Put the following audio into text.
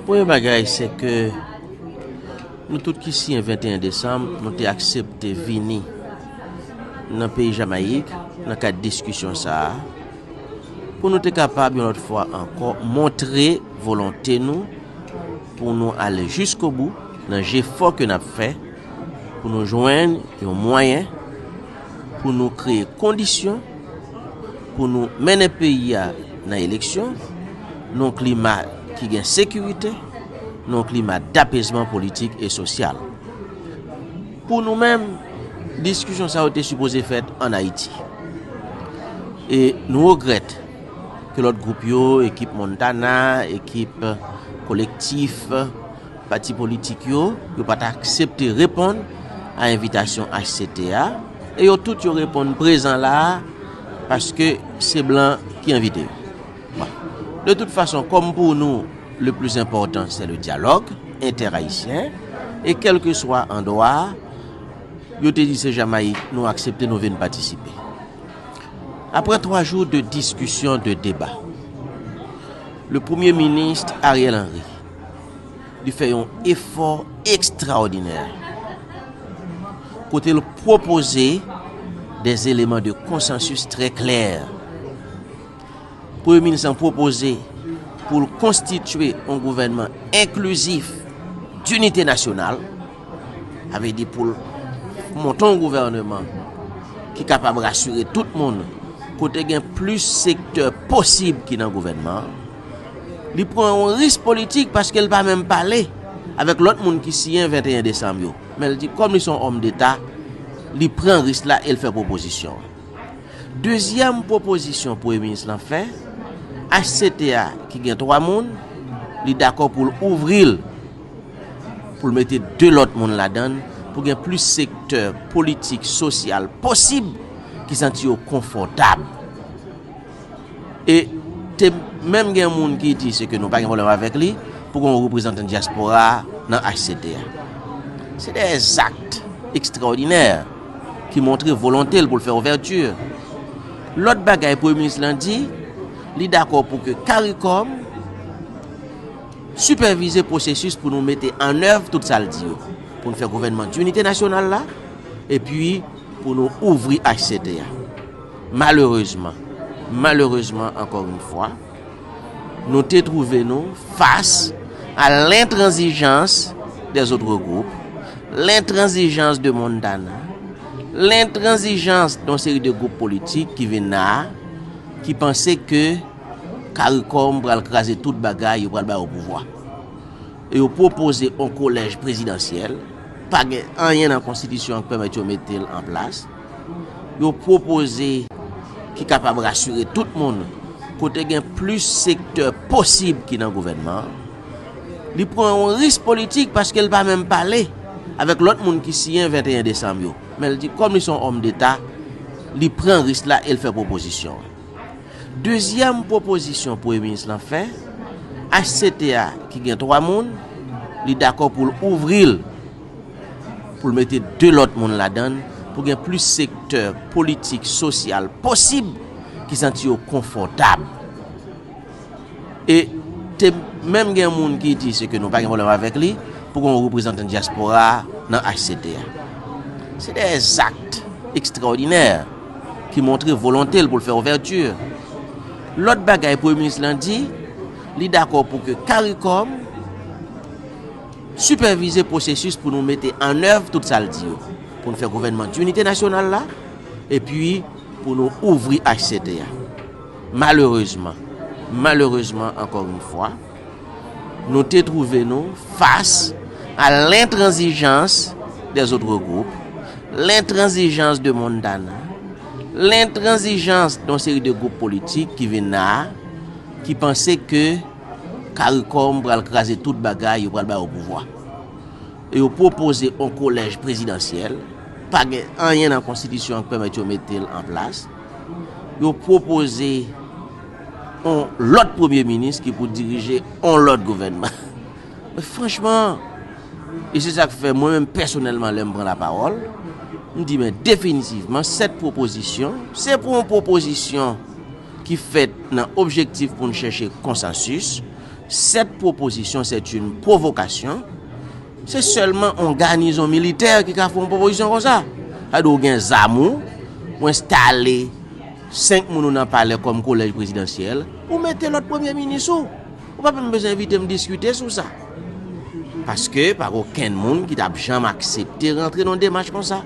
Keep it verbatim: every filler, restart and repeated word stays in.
Premye bagay, se ke nou tout ki siyen venteyen desanm, nou te aksepte vini nan peyi Jamayik, nan kad diskisyon sa a, pou nou te kapab, yon lòt fwa ankò, montre volonte nou pou nou ale jiskobou nan jefò ke n ap fè, pou nou jwenn yon mwayen, pou nou kreye kondisyon, pou nou mennen peyi a nan eleksyon, nan yon klima ki gen sekirite, nan yon klima dapezman politik e sosyal. Pou nou menm, diskisyon sa yo te sipoze fèt ann Ayiti. E nou regrèt ke lòt gwoup yo, ekip Montana, ekip Kolektif, pati politik yo, yo pa t aksepte reponn a envitasyon H C T a, e yo tout yo reponn prezan la a, paske se blan ki envite yo. Bon. De tout fason, kòm pou nou, le plus important, c'est le dialogue interhaïtien, e kèlkeswa andwa, yo te di se Jamayik, nou aksepte, nou vin patisipe. Après trois jours de discussion, de débat, le Premier ministre Ariel Henry, li fè yon efò ekstraòdinè kote l pwopoze des éléments de consensus très clairs. Premye minis lan pwopoze pou l konstitye yon gouvènman enklizif dinite nasyonal, sa vle di pou l monte yon gouvènman ki kapab rasire tout moun, kote gen plis sektè posib ki nan gouvènman an. Li pran yon risk politik paske l pa menm pale avèk lòt moun ki siyen venteyen desanm yo. Men l di, kòm li se yon òm deta, li pran risk la e l fè pwopozisyon an. Dezyèm pwopozisyon premye minis lan fè, H C T a ki gen twa moun, li dakò pou l ouvri l, pou l mete de lòt moun ladan l, pou gen plis sektè politik, sosyal posib ki santi yo konfòtab. E te menm gen moun ki di se ke nou pa gen pwoblèm avèk li pou gen yon reprezantan dyaspora nan H C T a. Se de zak ekstraòdinè ki montre volonte l pou l fè ouvèti. Lòt bagay premye minis lan di, li dakò pou ke CARICOM sipèvize pwosesis pou nou mete an èv tout sa l di yo, pou n fè gouvènman dinite nasyonal la, epi pou nou ouvri H C T a. Malerezman, malerezman, encore une fois, nou te twouve nou fas a l'intransigeance des autres groupes, l'intransigeance de Montana, l'intransigeance de yon seri de gwoup politik ki vin la a, ki panse ke CARICOM pral kraze tout bagay, yo pral ba yo pouvwa. E yo pwopoze yon kolèj prezidansyèl, pa gen anyen nan konstitisyon an ki pèmèt yo mete l an plas. Yo pwopoze ki kapab rasire tout moun, kote gen plis sektè posib ki nan gouvènman an. Li pran yon risk politik paske l pa menm pale avèk lòt moun ki siyen venteyen desanm yo. Men l di, kòm li se yon òm deta, li pran risk la e l fè pwopozisyon an. Dezyèm pwopozisyon premye minis lan fè, H C T a ki gen twa moun, li dakò pou l ouvri l, pou l mete de lòt moun ladan l, pou gen plis sektè politik, sosyal posib ki santi yo konfòtab. E te menm gen moun ki di se ke nou pa gen pwoblèm avèk li pou gen yon reprezantan dyaspora nan H C T a. Se de zak ekstraòdinè ki montre volonte l pou l fè ouvèti. Lòt bagay premye minis lan di, li dakò pou ke CARICOM sipèvize pwosesis pou nou mete an èv tout sa l di yo, pou n fè gouvènman dinite nasyonal la, epi pou nou ouvri H C T a. Malerezman, malerezman, encore une fois, nou te twouve nou fas a l'intransigeance des autres groupes, l'intransigeance de Montana, l'intransigeance de yon seri de gwoup politik ki vin la a, ki panse ke CARICOM pral kraze tout bagay, yo pral ba yo pouvwa. E yo pwopoze yon kolèj prezidansyèl, pa gen anyen nan konstitisyon an ki pèmèt yo mete l an plas. Yo pwopoze yon lòt premye minis ki pou dirije yon lòt gouvènman. Men franchman, e se sa k fè mwen menm pèsonèlman lè m pran lapawòl, m di men definitivman sèt pwopozisyon, se pou yon pwopozisyon ki fèt nan objektif pou n chèche konsansis, Cette proposition, c'est une provocation. Se sèlman yon ganizon militè ki ka fè yon pwopozisyon konsa. Sa di w gen zam ou, ou enstale senk moun ou nan palè kòm kolèj prezidansyèl, ou mete lòt premye minis ou. Ou pa menm bezwen envite m diskite sou sa. Paske pa gen okenn moun ki t ap janm aksepte rantre nan yon demach konsa.